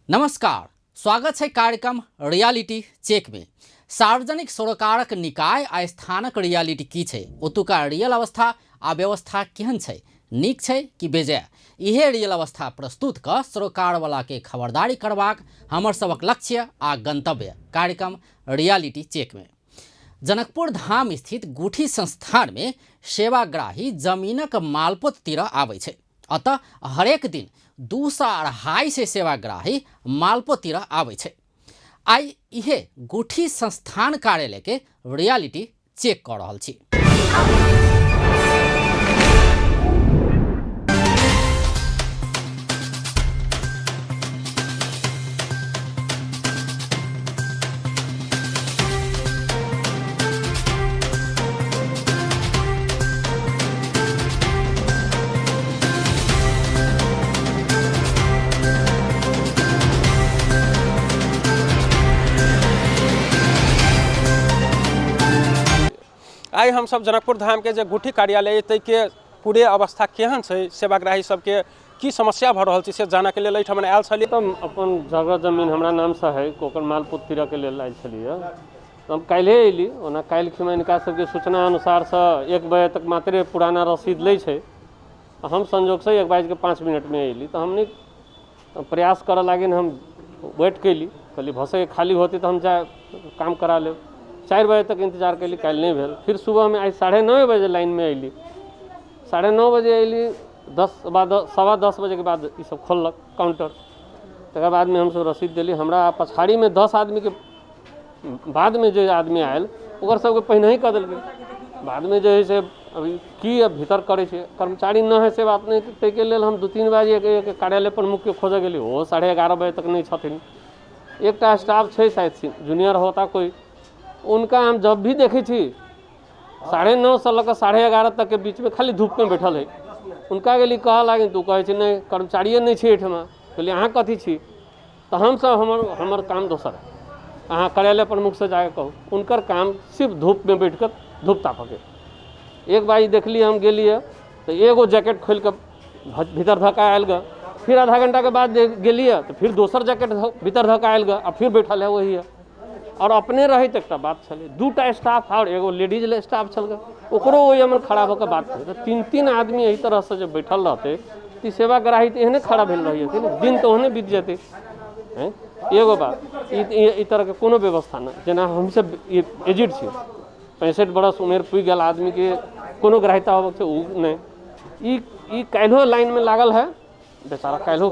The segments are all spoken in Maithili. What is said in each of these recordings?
नमस्कार, स्वागत है कार्यक्रम रियलिटी चेक में। सार्वजनिक सरोकारक निकाय आ स्थानक रियलिटी की छै, ओतुका रियल अवस्था आ व्यवस्था केहन छै, नीक छै कि बेजाय, इहे रियल अवस्था प्रस्तुत क सरोकारवाला के खबरदारी करबाक हमर सबक लक्ष्य आ गंतव्य कार्यक्रम रियलिटी चेक में। जनकपुर धाम स्थित गुठी संस्थान में सेवाग्राही जमीनक मालपोत तीर आबै छै। अतः हरेक दिन 200 250 सेवाग्राही मालपोत आबै छै। आइ इहे गुठी संस्थान कार्यालय के रियलिटी चेक कऽ रहल छी। आइ हमसब जनकपुर धामके जे गुठी कार्यालय ताहिके पूरे अवस्था केहन छै, सेवाग्राही सबके की समस्या भऽ रहल छै से जानऽके लेल एहिठाम आयल छलियै। तऽ अपन जगह जमीन हमरा नामसँ है, ओकर मालपोत तीरऽके लेल आयल छलियै। तऽ हम काल्हिए अयली। ओना काल्हि खिमा हिनका सबके सूचना अनुसारसँ 1 बजे तक मात्रे पुराना रसीद लै छै। हम संजोगसँ 1:05 अयली। तऽ हम नहि प्रयास करऽ लागिन, हम वेट कयली, कहली भऽ सकै खाली होतै तऽ हम जा काम करा लेब। 4 बजे तक इंतजार कयली, काल्हि नहि भेल। फिर सुबहमे आइ 9:30 बजे लाइनमे अयली। 9:30 बजे अयली, 10:15 बजेके बाद ईसब खोललक काउंटर। तकर बादमे हमसब रसीद देली। हमरा पछाड़ीमे 10 आदमीके बादमे जे आदमी आयल ओकर सबके पहिने ही कऽ देलकै। बादमे जे है से अभी की अब भीतर करै छै कर्मचारी न है से बात नहि, ताहिके लेल हम 2-3 बजे एक कार्यालय प्रमुखके खोजऽ गेली, ओहो 11:30 बजे तक नहि छथिन। एकटा स्टाफ छै शायद जूनियर होता कोइ, उनका हम जब भी देखै छी 9:30 से लऽ कऽ 11:30 तक के बीचमे खाली धूपमे बैठल है। उनका गेली कहऽ लागिन तऽ ओ कहै छै नहि कर्मचारिए नहि छै एहिठमा। कहलियै अहाँ कथी छी? तऽ हमसब हमर काम दोसर है, अहाँ कार्यालय प्रमुखसँ जाके कहू। उनकर काम सिर्फ धूपमे बैठ कऽ धूप तापऽके। एक बार देखलियै हम गेलियै तऽ एगो जैकेट खोलि कऽ भीतर धऽ कऽ आयल गऽ। फिर आधा घंटाके बाद गेलियै तऽ फिर दोसर जैकेट भीतर धऽ कऽ आयल गऽ आ फिर बैठल है वही है। आओर अपने रहै तऽ एकटा बात छलै, 2टा स्टाफ आओर एगो लेडीज स्टाफ छल गऽ, ओकरो ओहिमे खड़ा भऽ कऽ बात करै। तऽ 3-3 आदमी एहि तरहसँ जे बैठल रहतै तऽ सेवाग्राही तऽ एहने खड़ा भेल रहै ने, दिन तऽ ओहने बीत जेतै। एगो बात ई तरहके कोनो व्यवस्था नहि। जेना हमसब एजिड छी, 65 बरस उमेर पुगि गेल आदमीके कोनो ग्राहिता होबक छै ओ नहि। ई काल्हिओ लाइनमे लागल है बेचारा, काल्हिओ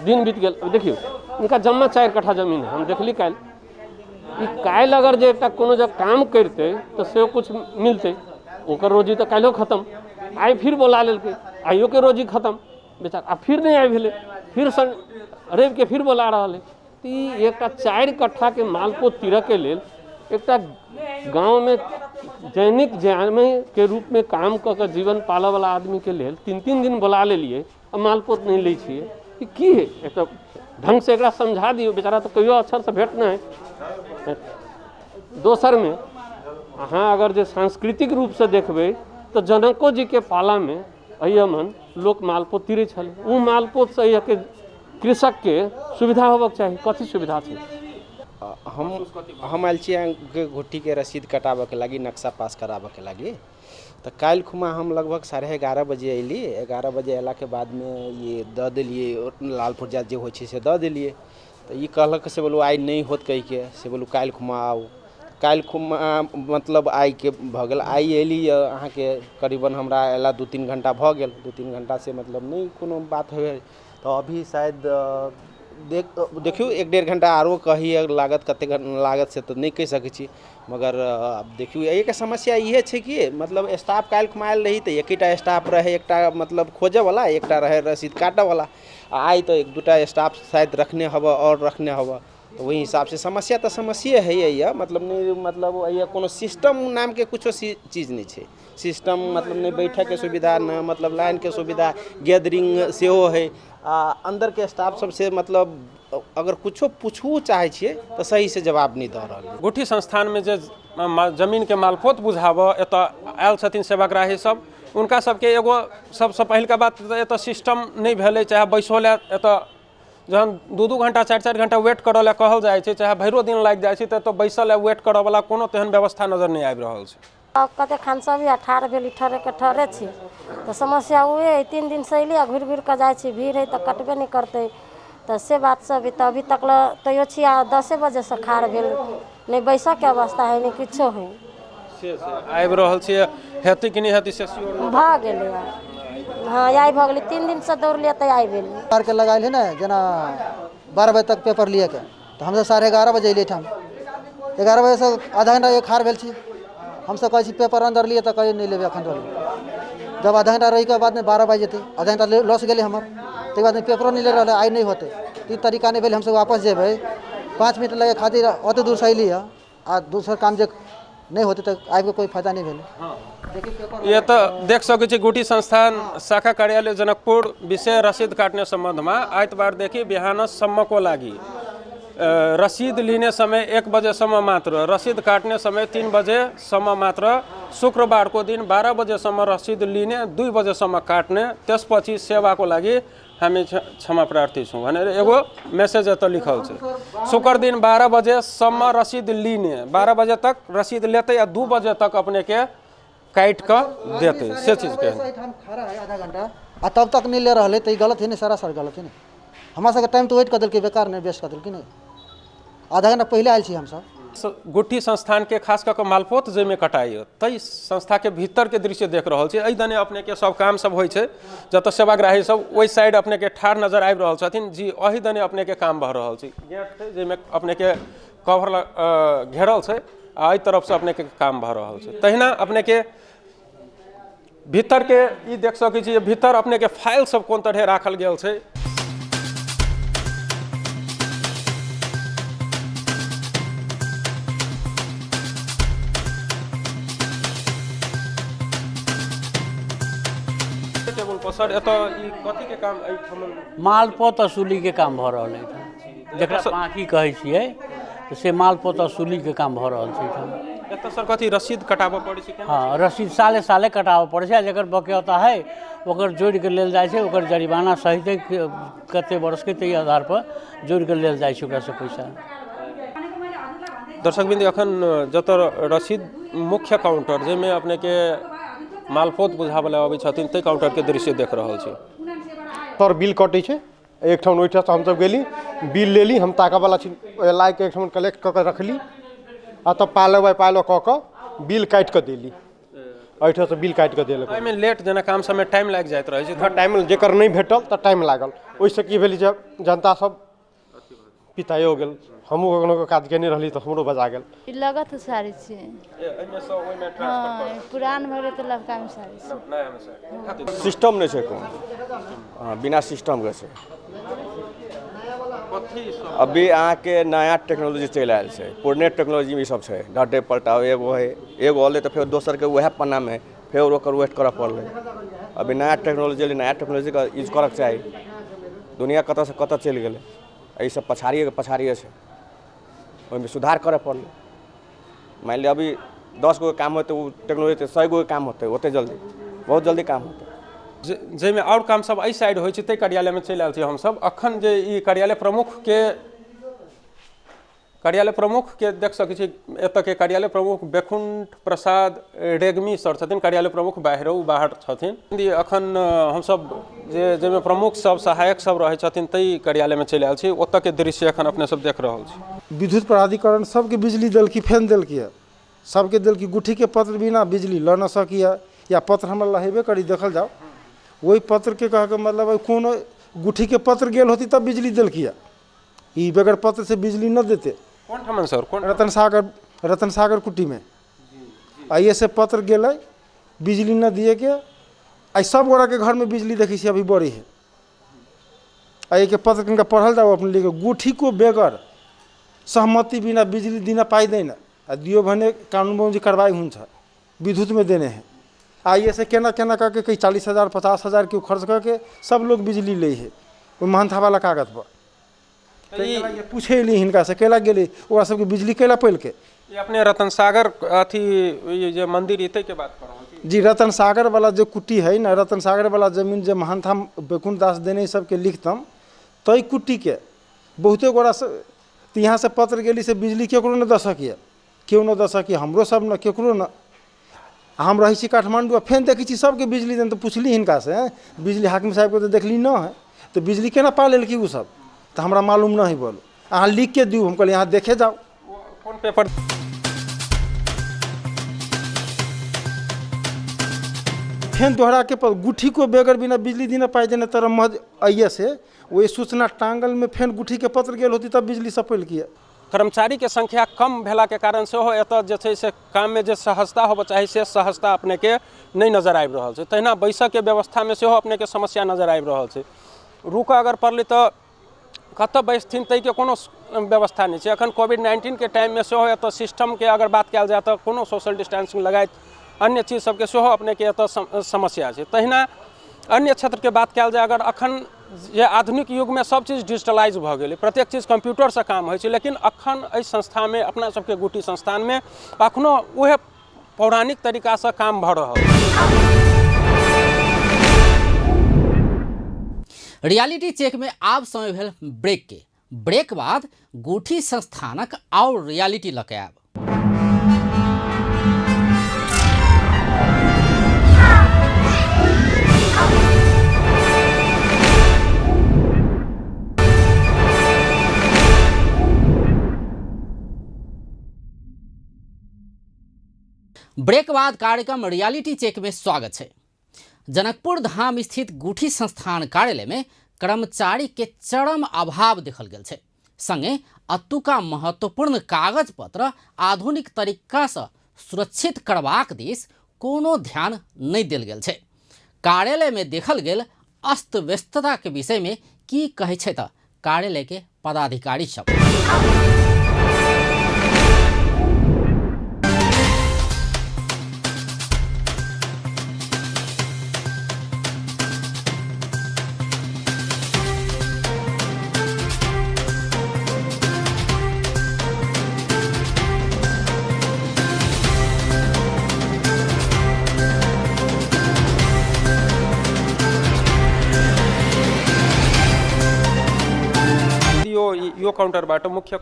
दिन बीत गेल। देखियौ इनका जम्मा 4 कट्ठा जमीन है, हम देखली काल्हि। ई काल्हि अगर जे एकटा कोनो जब काम करतै तऽ से कुछ मिलतै, ओकर रोजी तऽ काल्हिओ खतम। आइ फिर बोला लेलकै, आइयोके रोजी खतम बेचारा, आ फिर नहि आइ भेलै, फिर रविके फिर बोला रहल है। तऽ ई एकटा 4 कट्ठाके मालपोत तीरऽके लेल एकटा गाँवमे दैनिक जामे रूपमे काम कऽ कऽ जीवन पालऽवला आदमीके लेल 3-3 दिन बोला लेलियै आ मालपोत नहि लै छियै, ई की है? एकटा ढङ्गसँ एकरा समझा दियौ, बेचारा तऽ कहियो अक्षरसँ भेट नहि है। दोसरमे अहाँ अगर जे सांस्कृतिक रूपसँ देखबै तऽ जनको जीके पालामे एहिमन लोक मालपोत तीरै छलै। ओ मालपोतसँ एहिके कृषकके सुविधा होबक चाही। कथी सुविधा छै? हम आयल छी अहाँके घुट्ठीके रसीद कटाबऽके लागि, नक्शा पास कराबऽके लागि। तऽ काल्हि खुमा हम लगभग 11:30 बजे अयली। 11 बजे अयलाके बादमे ये दऽ देलियै, लाल पुर्जा जे होइ छै से दऽ देलियै। तऽ ई कहलक से बोलू आइ नहि होत कहिके, से बोलू काल्हि खुमा आउ। काल्हि खुमा मतलब आइके भऽ गेल। आइ अयली अहाँके करीबन हमरा अयला 2-3 घंटा भऽ गेल। 2-3 घंटासँ मतलब नहि कोनो बात होइ। तऽ अभी शायद देखियौ 1-1.5 घंटा आरो कही लागत, कतेक लागत से तऽ नहि कहि सकै छी, मगर आब देखियौ एहिके समस्या इहे छै कि मतलब स्टाफ काल्हि खुमा आयल रही तऽ एकेटा स्टाफ रहै, एकटा मतलब खोजऽवला, एकटा रहै रसीद काटऽवला। आ आइ तऽ 1-2टा स्टाफ शायद रखने हबऽ आओर रखने हबऽ। तऽ ओहि हिसाबसँ समस्या तऽ समस्ये है यऽ। मतलब नहि मतलब एहिमे कोनो सिस्टम नामके कुछो चीज नहि छै। सिस्टम मतलब नहि बैठकके सुविधा, नहि मतलब लाइनके सुविधा, गैदरिंग सेहो है। आ अन्दरके स्टाफ सबसँ मतलब अगर कुछो पूछू चाहै छियै तऽ सहीसँ जवाब नहि दऽ रहल। गुठी संस्थानमे जे जमीनके मालपोत बुझाबऽ एतऽ आयल छथिन सेवाग्राही सब, हुनका सबके एगो सबसँ पहिलका बात तऽ एतऽ सिस्टम नहि भेलै, चाहे बैसो लए एतऽ जहन 2-2 घंटा 4-4 घंटा वेट करऽ लए कहल जाइ छै, चाहे भरियो दिन लागि जाइ छै, तऽ एतऽ बैसल आ वेट करऽ वाला कोनो तेहन व्यवस्था नजर नहि आबि रहल छै। कते खान सब या ठाढ़ भेल ठहरे के ठहरे छी तऽ समस्या उहे है। 3 दिन से अयली आ घुरि घुरि कऽ जाइ छी, भीड़ है तऽ कटबे नहि करतै, तऽ से बात सब तऽ अभी तक लए तैयो छी आ 10 बजेसँ ठाढ़ भेल, नहि बैसऽके अवस्था है नहि किछो है। से आबि रहल छियै, हेतै कि नहि हेतै से श्योर भऽ गेलै। हाँ आइ भऽ गेलै, 3 दिनसँ दौड़लियै तऽ आइ भेलै। के लगायल है ने जेना 12 बजे तक पेपर लिए के, तऽ हमसब 11:30 बजे अयली एहिठाम। 11 बजेसँ आधा घंटा एक हार भेल छी। हमसब कहै छी पेपर अन्दर लिए तऽ कहै नहि लेबै एखन रहलै। जब आधा घंटा रहिके बादमे 12 बाजि जेतै, आधा घंटा लॉस गेलै हमर, ताहिके बादमे पेपरो नहि ले रहलै, आइ नहि होतै। ई तरीका नहि भेलै, हमसब वापस जेबै। 5 मिनट लगे खातिर ओते दूरसँ अयली हँ आ दोसर काम जे नहि होतै तऽ आबिके कोइ फायदा नहि भेलै। ये तऽ देख सकै छी गुठी संस्थान शाखा कार्यालय जनकपुर विषय रसीद काट्ने सम्बन्धमा आइतबारदेखि बिहानसम्मको लागि रसिद लिने समय 1 बजेसम्म मात्र, रसिद काट्ने समय 3 बजेसम्म मात्र, शुक्रबारको दिन 12 बजेसम्म रसिद लिने, 2 बजेसम्म काट्ने, त्यसपछि सेवाको लागि हामी क्षमा प्रार्थी छौँ भनेर एगो मेसेज एतऽ लिखल छै। शुक्र दिन 12 बजेसम्म रसिद लिने, 12 बजे तक रसिद लेतै आ 2 बजे तक अपनेके काटि कऽ देतै, से चीजके खड़ा है आधा घंटा आ तब तक नहि ले रहलै तऽ ई गलत है ने, सरासर गलत है ने। हमरा सबके टाइम तऽ वेट कऽ देलकै, बेकार नहि वेस्ट कऽ देलकै ने। आधा घंटा पहिले आयल छी हमसब। गुठी संस्थानके खास कऽ कऽ मालपोत जाहिमे कटाइ ताहि संस्थाके भीतरके दृश्य देख रहल छी। एहि दने अपनेके सब काम सब होइ छै, जतऽ सेवाग्राही सब ओहि साइड अपनेके ठाढ़ नजर आबि रहल छथिन जी, एहि दने अपनेके काम भऽ रहल छै। गेट छै जाहिमे अपनेके कवर घेरल छै आ एहि तरफसँ अपनेके काम भऽ रहल छै। तहिना अपनेके भीतरके ई देख सकै छी जे भीतर अपनेके फाइल सब कोन तरहे राखल गेल छै। टेबुल पर सर एतऽ ई कथी के काम एहिठाम? मालपोत असूलीके काम भऽ रहल एहिठाम, जकरा बाँकी कहै छियै तऽ से मालपोत असूलीके काम भऽ रहल छै एहिठाम। एतऽ सर कथी रसीद कटाबऽ पड़ै छै? हाँ, रसीद साले साले कटाबऽ पड़ै छै आ जकर बक्यौता है ओकर जोड़िके लेल जाइ छै, ओकर जरिमाना सहित कते वर्षके ताहि आधार पर जोड़िके लेल जाइ छै ओकरासँ पैसा। दर्शक बिन्दु एखन जतऽ रसीद मुख्य काउंटर जाहिमे अपनेके मालपोत बुझाबऽ लए अबै छथिन ताहि काउंटरके दृश्य देख रहल छी। सर बिल कटै छै एकठाम, ओहिठामसँ हमसब गेली बिल लेली, हम ताकऽवला छी लाइके एकठाम कलेक्ट कऽ कऽ रखली आ तब पालो बाइ पालो कऽ कऽ बिल काटि कऽ देली, एहिठामसँ बिल काटि कऽ देलक। एहिमे लेट जेना काम सबमे टाइम लागि जाइत रहै छै। टाइम जेकर नहि भेटल तऽ टाइम लागल, ओहिसँ की भेलै जे जनता सब पितायो गेल। हमहूँ कखनो काज केने रहली तऽ हमरो बजा गेल। लगत साड़ी छै पुरान भऽ गेल तऽ लबकामे साड़ी छै। सिस्टम नहि छै कोनो, हाँ बिना सिस्टमके छै। अभी अहाँके नया टेक्नोलॉजी चलि आयल छै, पुरने टेक्नोलॉजीमे ई सब छै, डटे पलटाओ एगो है एगो अलै तऽ फेर दोसरके उएह पन्नामे फेर ओकर वेट करऽ पड़लै। अभी नया टेक्नोलॉजी अयलै, नया टेक्नोलॉजीके यूज करऽके चाही। दुनिया कतऽसँ कतऽ चलि गेलै, एहि सब पछाड़िए पछाड़िए छै, ओहिमे सुधार करऽ पड़लै। मानि लिअ अभी 10 गो काम होतै ओ टेक्नोलॉजी तऽ 100 गो काम होतै, ओते जल्दी बहुत जल्दी काम होतै। जाहिमे आओर काम सब एहि साइड होइ छै ताहि कार्यालयमे चलि आयल छी हमसब। अखन जे ई कार्यालय प्रमुखके देख सकै छी, एतऽके कार्यालय प्रमुख बैकुंठ प्रसाद रेग्मी सर छथिन, कार्यालय प्रमुख बाहर बाहर छथिन। अखन हमसब जे जाहिमे प्रमुख सब सहायक सब रहै छथिन ताहि कार्यालयमे चलि आयल छी, ओतऽके दृश्य एखन अपने सब देख रहल छी। विद्युत प्राधिकरण सबके बिजली देलकी, फेन देलकी है सबके देलकी, गुठीके पत्र बिना बिजली लऽ न सकिए या पत्र हमरा लहेबे करी देखल जाओ, वही पत्रके कहके मतलब कोनो गुठीके पत्र गेल होती तब बिजली देलकी है, ई बगैर पत्र से बिजली न देते। कोन ठाम सर? कोन? रतन सागर कुटी में आइए से पत्र गेलै बिजली न दिए के, आई सब गोरा के घर में बिजली देखै छी अभी बड़ी है। आ के पत्र किनका पढ़ल जाओ अपने लिए, गुठी को बेगर सहमति बिना बिजली दिन पाइँदैन आ दियो भने कानुन बमोजिम कारवाही हुन्छ, विद्युत में देने हैं। आ ये से केना केना करके कहीं 40,000 50,000 के खर्च करके सब लोग बिजली ले है वो महंथा वाला कागज पर। पूछे ली हिनका से कैला गेलै ओकरा सबके बिजली कैला पैलकै। अपने रतन सागर अथी ये जे मंदिर एतै के बात कर रहल छी जी, रतन सागर वाला जो कुटी है ना, रतन सागर वाला जमीन जे महंथा बैकुंठ दास देने सबके लिखतम तै कुट्टीके बहुते गोरा से तऽ यहाँ से पत्र गेली से बिजली केकरो नहि दऽ सकैए, केओ नहि दऽ सकैए, हमरो सब न, केकरो न। हम रहै छी काठमाण्डू आ फेन देखै छी सबके बिजली देन, तऽ पुछली हिनकासँ बिजली हाकिम साहेबके तऽ देखली नहि है, तऽ बिजली केना पा लेलकै ओसब, तऽ हमरा मालूम नहि है। बोलो अहाँ लिख के दियौ, हम कहलियै अहाँ देखे जाउ। कोन पेपर फेन दोहरा के पर गुठी को बेगर बिना बिजली दिन पाइ देने तर मध अइए से वही सूचना टांगल में फेन गुठी के पत्र गेल होती तब बिजली सपेलकी। कर्मचारी के संख्या कम भेला के कारण सेहो एतऽ जे छै से काम में जे सहजता होबऽ चाही से सहजता अपने के नहि नजर आबि रहल छै। तहिना बैसऽ के व्यवस्था में सेहो अपने के समस्या नजर आबि रहल छै। रुकऽ अगर पड़लै तऽ कतऽ बैसथिन ताहिके कोनो व्यवस्था नहि छै। अखन कोविड-19 के टाइममे सेहो एतऽ सिस्टमके अगर बात कयल जाय तऽ कोनो सोशल डिस्टेंसिंग लगाइत अन्य चीज सबके सेहो अपनेके एतऽ समस्या छै। तहिना अन्य क्षेत्रके बात कयल जाय, अगर अखन जे आधुनिक युगमे सब चीज डिजिटलाइज भऽ गेलै, प्रत्येक चीज कम्प्यूटरसँ काम होइ छै, लेकिन अखन एहि संस्थामे अपना सबके गुटी संस्थानमे अखनो उएह पौराणिक तरीकासँ काम भऽ रहल। रियलिटी चेक में आब समय भेल ब्रेक के। ब्रेक बाद गुठी संस्थानक और रियलिटी लऽ के आयब। ब्रेक बाद कार्यक्रम रियलिटी चेक में स्वागत है। जनकपुर धाम स्थित गुठी संस्थान कार्यालय में कर्मचारी के चरम अभाव देखल गेल छै। संगे अतुका महत्वपूर्ण कागज पत्र आधुनिक तरीका से सुरक्षित करबाक दिस कोनो ध्यान नहीं देल गेल छै। कार्यालय में देखल गेल अस्त व्यस्तता के विषय में की कहै छै त कार्यालय के पदाधिकारी सब। यो काउन्टरबाट मुख्य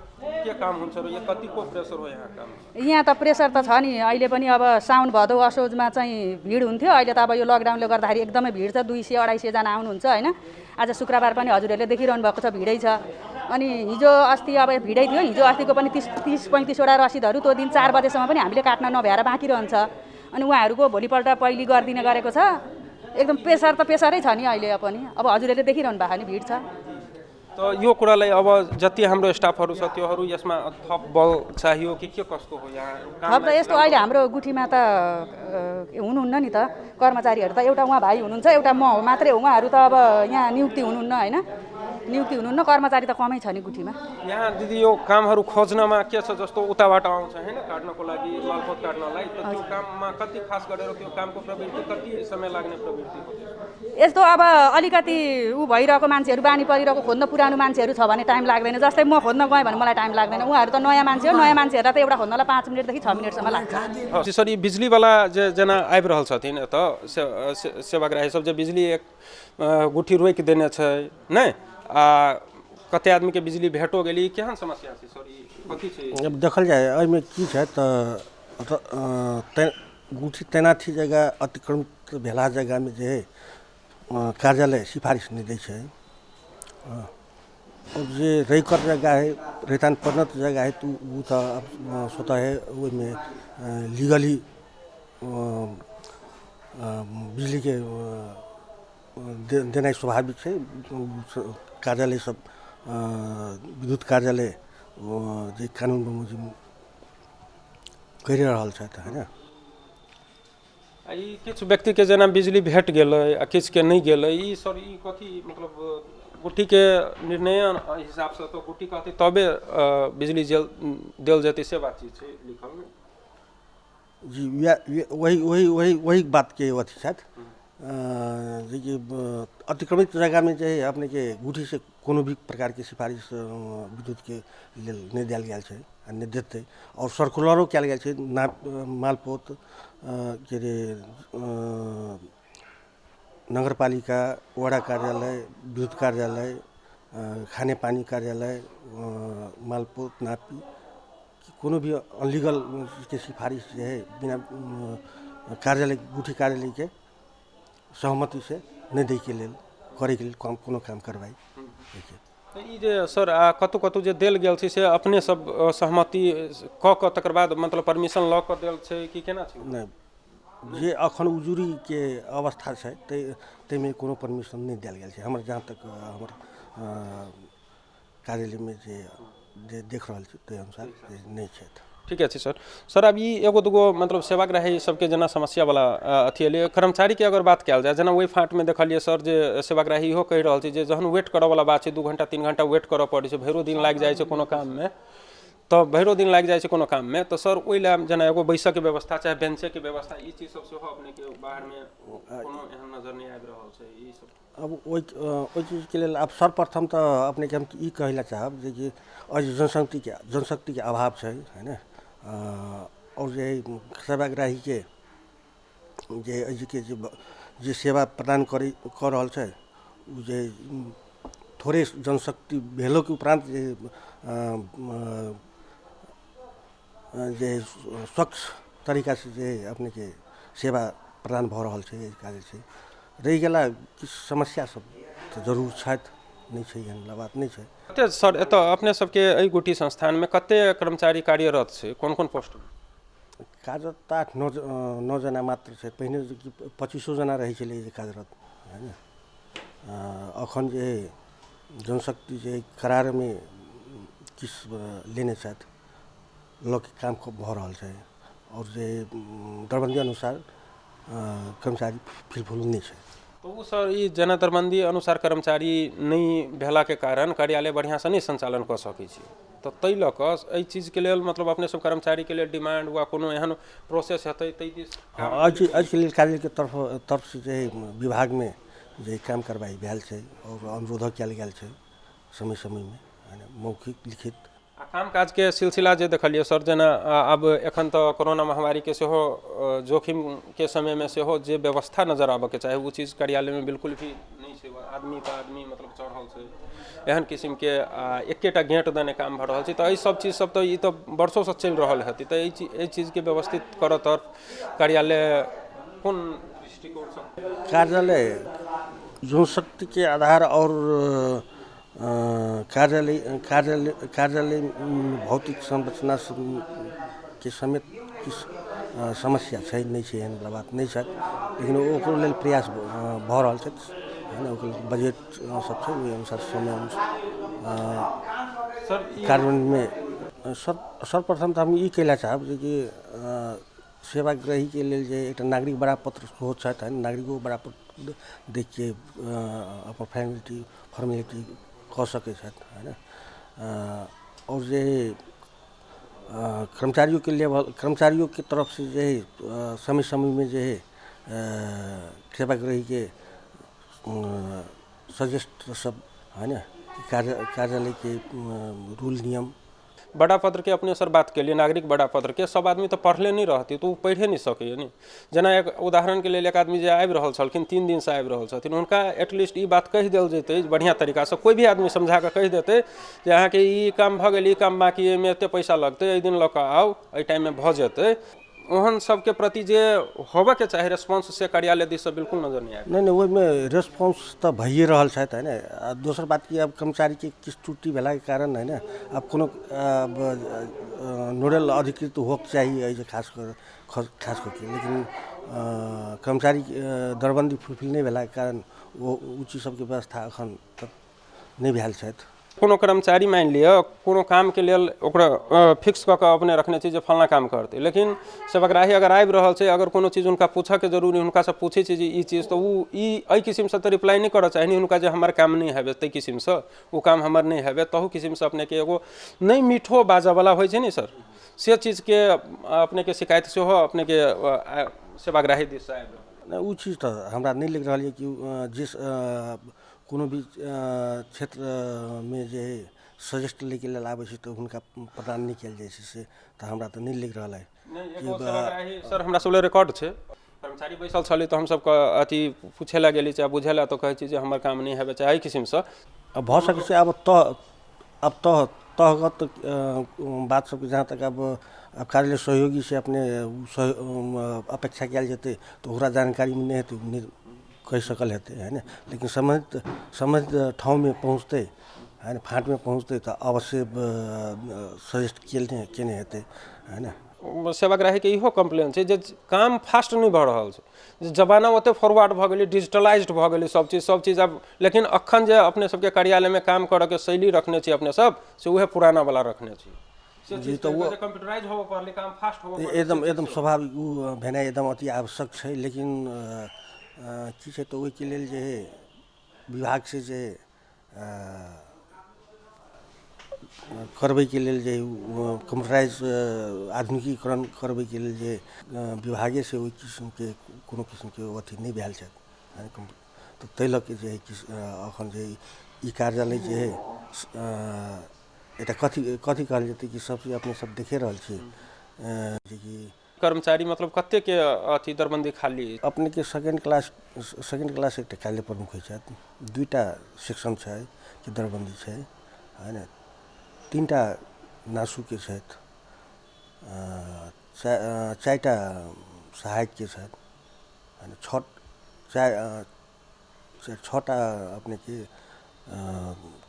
के काम हुन्छ र यो कतिको प्रेसर हो यहाँ काम? यहाँ त प्रेसर त छ नि, अहिले पनि अब साउन भदौ असोजमा चाहिँ भिड हुन्थ्यो, अहिले त अब यो लकडाउनले गर्दाखेरि एकदमै भिड छ, 200-250 जना आउनुहुन्छ हैन। आज शुक्रबार पनि हजुरहरूले देखिरहनु भएको छ भिडै छ। अनि हिजो अस्ति अब भिडै थियो, हिजो अस्तिको पनि 30-35 वटा रसिदहरू त्यो दिन 4 बजेसम्म पनि हामीले काट्न नभ्याएर बाँकी रहन्छ। अनि उहाँहरूको भोलिपल्ट पहिले गरिदिने गरेको छ। एकदम प्रेसर त प्रेसरै छ नि अहिले पनि, अब हजुरहरूले देखिरहनु भएको नि भिड छ। त यो कुरालाई अब जति हाम्रो स्टाफहरू छ त्योहरू यसमा थप बल चाहियो कि के कस्तो हो यहाँ? थप त यस्तो अहिले हाम्रो गुठीमा त हुनुहुन्न नि त कर्मचारीहरू, त एउटा उहाँ भाइ हुनुहुन्छ, एउटा म हो मात्रै हो, उहाँहरू त अब यहाँ नियुक्ति हुनुहुन्न हैन, नियुक्ति हुनुहुन्न, कर्मचारी त कमै छ नि गुठीमा। यहाँ दिदी यो कामहरू खोज्नमा के छ, जस्तो उताबाट आउँछ हैन काट्नको लागि, मालपोत काट्नलाई, त त्यो काममा कति खास गरेर त्यो कामको प्रवृत्ति कति समय लाग्ने प्रवृत्ति हो? यस्तो अब अलिकति ऊ भइरहेको मान्छेहरू, बानी परिरहेको खोज्न पुरानो मान्छेहरू छ भने टाइम लाग्दैन। जस्तै म खोज्न गएँ भने मलाई टाइम लाग्दैन, उहाँहरू त नयाँ मान्छे हो, नयाँ मान्छेहरूलाई त एउटा खोज्नलाई 5 मिनटदेखि 6 मिनटसम्म लाग्छ। त्यसरी बिजुलीवाला जे जना आबि रहल छथिन एतऽ सेवाग्राही सब जे बिजली एक गुठी रोकि देने छै नहि, आ कते आदमीके बिजली भेटो गेली, केहन समस्या छै सर? ई कथी छै? अब देखल जाय एहिमे की छै त गुठी तैनाथी जगह अतिक्रमित भेला जगहमे जे है कार्यालय सिफारिस नहि दै छै, और जे रैकर जगह है, रैतान परिणत जगह है, तो वो तो स्वतः है ओहिमे लीगली बिजलीके देनाइ स्वाभाविक छै। कार्यालय सब विद्युत कार्यालय जे कानून बमोजिम करि रहल छथि है ने। ई किछु व्यक्तिके जेना बिजली भेट गेलै आ किछुके नहि गेलै, ई सर ई कथी मतलब गुठीके निर्णय हिसाबसँ तऽ गुठी कहतै तबे बिजली देल जेतै से बातचीत छै लिखल जी। वही वही वही वही बातके अथी छथि जे अतिक्रमित जगहमे जे है अपनेके गुठी से कोनो भी प्रकारके सिफारिस विद्युतके लेल नहि देल गेल छै आ नहि देतै, और सर्कुलरो कयल गेल छै ना मालपोत के रे नगरपालिका, वडा कार्यालय, विद्युत कार्यालय, खाने पानी कार्यालय, मालपोत नापी, कोनो भी अनलीगल के सिफारिश जे है बिना कार्यालय गुठी कार्यालयके सहमति से नहि दैके लेल करैके लेल कोनो काम कार्रवाई। ई जे सर आ कतहु कतहु जे देल गेल छै से अपने सब सहमति कऽ कऽ तकर बाद मतलब परमिशन लऽ कऽ देल छै कि केना छै? नहि, जे अखन उजुरीके अवस्था छै ताहिमे कोनो परमिशन नहि देल गेल छै। हमर जहाँ तक हमर कार्यालयमे जे जे देख रहल छी ताहि अनुसार नहि छै। ठीके छै सर। सर आब ई एगो दूगो मतलब सेवाग्राही सबके जेना समस्यावला अथी एलै, कर्मचारीके अगर बात कयल जाय, जेना ओहि फाँटमे देखलियै सर जे सेवाग्राही इहो कहि रहल छै जे जहन वेट करऽवला बात छै 2 घंटा 3 घंटा वेट करऽ पड़ै छै, भरिओ दिन लागि जाइ छै कोनो काममे, तऽ भरिओ दिन लागि जाइ छै कोनो काममे, तऽ सर ओहि लए जेना एगो बैसऽके व्यवस्था चाहे बेंचेके व्यवस्था ई चीज सब सेहो अपनेके बाहरमे कोनो एहन नजर नहि आबि रहल छै ई सब? अब ओहि चीजके लेल आब सर्वप्रथम तऽ अपनेके हम ई कहै लए चाहब जे कि एहि जनशक्तिके अभाव छै है ने, आओर जे सेवाग्राहीके जे एहिके जे सेवा प्रदान कऽ रहल छै ओ जे थोड़े जनशक्ति भेलोके उपरान्त जे स्वच्छ तरीकासँ जे अपनेके सेवा प्रदान भऽ रहल छै। एहि कारण छै रहि गेला किछु समस्या सब तऽ जरूर छथि, नहि छै एहन बात नहि छै। कते सर एतऽ अपने सबके एहि गुठी संस्थानमे कते कर्मचारी कार्यरत छै, कोन कोन पोस्ट? कार्यरत तऽ 8 9 जना मात्र छै। पहिने 25 जना रहै छलै जे कार्यरत है ने, अखन जे जनशक्ति जे करारमे किछु लेने छथि लऽ के काम भऽ रहल छै, आओर जे दरबन्दी अनुसार कर्मचारी फिलफुल नहि छै। तऽ ओ सर ई जेना दरबन्दी अनुसार कर्मचारी नहि भेलाके कारण कार्यालय बढ़िआँसँ नहि सञ्चालन कऽ सकै छै, तऽ ताहि लऽ कऽ एहि चीजके लेल मतलब अपने सब कर्मचारीके लेल डिमांड वा कोनो एहन प्रोसेस हेतै ताहि दिस? एहिके लेल कार्यालयके तरफसँ जे विभागमे जे काम कार्रवाई भेल छै आओर अनुरोध कयल गेल छै समय समयमे, मौखिक लिखित। आ काम काजके सिलसिला जे देखलियै सर, जेना आब एखन तऽ कोरोना महामारीके सेहो जोखिमके समयमे सेहो जे व्यवस्था नजर आबऽके चाही ओ चीज कार्यालयमे बिल्कुल भी नहि छै। आदमी पर आदमी मतलब चढ़ल छै एहन किसिमके, आ एकेटा गेट देने काम भऽ रहल छै, तऽ एहि सब चीज सब तऽ ई तऽ वर्षोसँ चलि रहल हेतै, तऽ एहि चीजके व्यवस्थित करऽ तरफ कार्यालय कोन दृष्टिकोणसँ? कार्यालय जनशक्तिके आधार और कार्यालय कार्यालय कार्यालय भौतिक संरचना के समेत किछु समस्या छै, नहि छै एहन बात नहि छै, लेकिन ओकरो लेल प्रयास भऽ रहल छै है ने। ओकर बजट सब छै ओहि अनुसार समय अनुसार कार्यान्वयनमे। सर्वप्रथम तऽ हम ई कहै लए चाहब जे कि सेवाग्राहीके लेल जे एकटा नागरिक बरापत्र सेहो छथि, नागरिको बरापत्र देखिके अपन फॉर्मेलिटी कऽ सकै छथि है ने। आओर जे कर्मचारियोके लेवल कर्मचारियोके तरफसँ जे समय समयमे जे है सेवाग्राहीके सजेस्ट सब है ने कार्यालयके रूल नियम। बड़ा पत्र के अपने सर बात केलिए, नागरिक बड़ा पत्र के सब आदमी तऽ पढ़ले नहि रहती तऽ ओ पढ़े नहि सकैए ने। जेना एक उदाहरणके लेल एक आदमी जे आबि रहल छलखिन 3 दिनसँ आबि रहल छथिन, हुनका एटलीस्ट ई बात कहि देल जेतै बढ़िआँ तरीकासँ, कोइ भी आदमी समझा कऽ कहि देतै जे अहाँके ई काम भऽ गेल, ई काम बाँकी, एहिमे एतेक पैसा लगतै, एहि दिन लऽ कऽ आउ, एहि टाइममे भऽ जेतै, ओहन सबके प्रति जे होबऽके चाही रेस्पॉन्स से कार्यालय दिससँ बिल्कुल नजर नहि आबि। नहि नहि, ओहिमे रेस्पॉन्स तऽ भइए रहल छथि है ने। आ दोसर बात कि आब कर्मचारीके किछु त्रुटि भेलाके कारण है ने आब कोनो नोडल अधिकृत होबक चाही एहि जे खास करके, लेकिन कर्मचारी दरबन्दी फुलफिल नहि भेलाके कारण ओ चीज सबके व्यवस्था एखन तक नहि भेल छथि। कोनो कर्मचारी मानि लिअ कोनो कामके लेल ओकरा फिक्स कऽ कऽ अपने रखने छी जे फल्लाँ काम करतै, लेकिन सेवाग्राही अगर आबि रहल छै, अगर कोनो चीज हुनका पूछऽके जरूरी, हुनकासँ पूछै छै जे ई चीज, तऽ ओ ई एहि किसिमसँ तऽ रिप्लाई नहि करऽ चाही हुनका जे हमर काम नहि हेबै, ताहि किसिमसँ ओ काम हमर नहि हेबै, तहू किसिमसँ अपनेके एगो नहि मीठो बाजऽवला होइ छै ने सर, से चीजके अपनेके शिकायत सेहो अपनेके सेवाग्राही दिससँ आबि रहल। नहि, ओ चीज तऽ हमरा नहि लागि रहल यऽ कि जिस कोनो भी क्षेत्रमे जे सजेस्ट लैके लेल आबै छै तऽ हुनका प्रदान नहि कयल जाइ छै, से तऽ हमरा तऽ नहि लागि रहल है। सर हमरा सब रिकॉर्ड छै। कर्मचारी बैसल छलै तऽ हमसब अथी पूछे ला गेली चाहे बुझे ला, तऽ कहै छी जे हमर काम नहि हेबै चाहे एहि किसिमसँ। अब भऽ सकै छै। आब तह अब तह तहगत बात सबके जहाँ तक अब कार्यालय सहयोगी से अपने अपेक्षा कयल जेतै तऽ ओकरा जानकारीमे नहि हेतै, नहि कहि सकल हेतै, है ने। लेकिन सम्बन्धित सम्बन्धित ठाउँमे पहुँचतै, है ने, फाँटमे पहुँचतै तऽ अवश्य सजेस्ट केने केने हेतै, है ने। सेवाग्राहीके इहो कम्प्लेन छै जे काम फास्ट नहि भऽ रहल छै, जे जमाना ओते फॉरवर्ड भऽ गेलै, डिजिटलाइज्ड भऽ गेलै सब चीज आब, लेकिन अखन जे अपने सबके कार्यालयमे काम करऽके शैली रखने छी अपने सब, से उहे पुराना वाला रखने छी। से जी, तऽ ओ कम्प्यूटराइज होबऽ पड़लै, काम फास्ट होबऽ पड़लै। एकदम एकदम स्वाभाविक, ओ भेनाइ एकदम अति आवश्यक छै। लेकिन की छै तऽ ओहिके लेल जे है विभागसँ जे करबैके लेल जे कम्प्यूटराइज आधुनिकीकरण करबैके लेल जे विभागेसँ ओहि किसिमके कोनो किसिमके अथी नहि भेल छथि, तऽ ताहि लऽ कऽ जे है कि एखन जे ई कार्यालय जे है एकटा कथी कथी कहल जेतै कि सब चीज अपने सब देखे रहल छी जेकि कर्मचारी मतलब कतेके अथी दरबन्दी खाली? अपनेके सेकेंड क्लास एकटा कार्यालय प्रमुख होइ छथि, दुईटा सेक्शन छै कि दरबन्दी छै, है ने, तीनटा नासुके छथि, चारिटा सहायकके छथि, होइन, छओ चारि छओटा अपनेके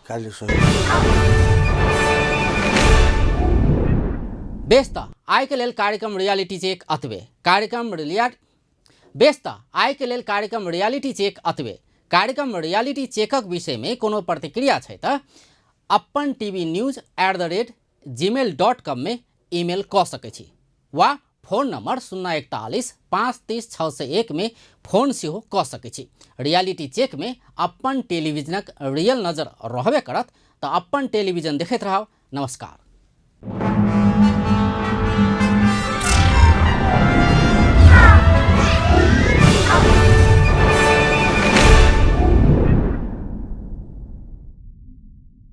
कार्य सहयोगी। बेस, तऽ आइके लेल कार्यक्रम रियलिटी चेक अतबे। कार्यक्रम रिया बेस, तऽ आइके लेल कार्यक्रम रियलिटी चेक अतबे। कार्यक्रम रियलिटी चेकक विषयमे कोनो प्रतिक्रिया छै तऽ apantvnews@gmail.com मे ईमेल कऽ सकै छी वा फोन नंबर 041 530 601 मे फोन सेहो कऽ सकै छी। रियलिटी चेकमे अपन टेलीविजनक रियल नजर रहबे करत, तऽ अपन टेलीविजन देखैत रहब। नमस्कार।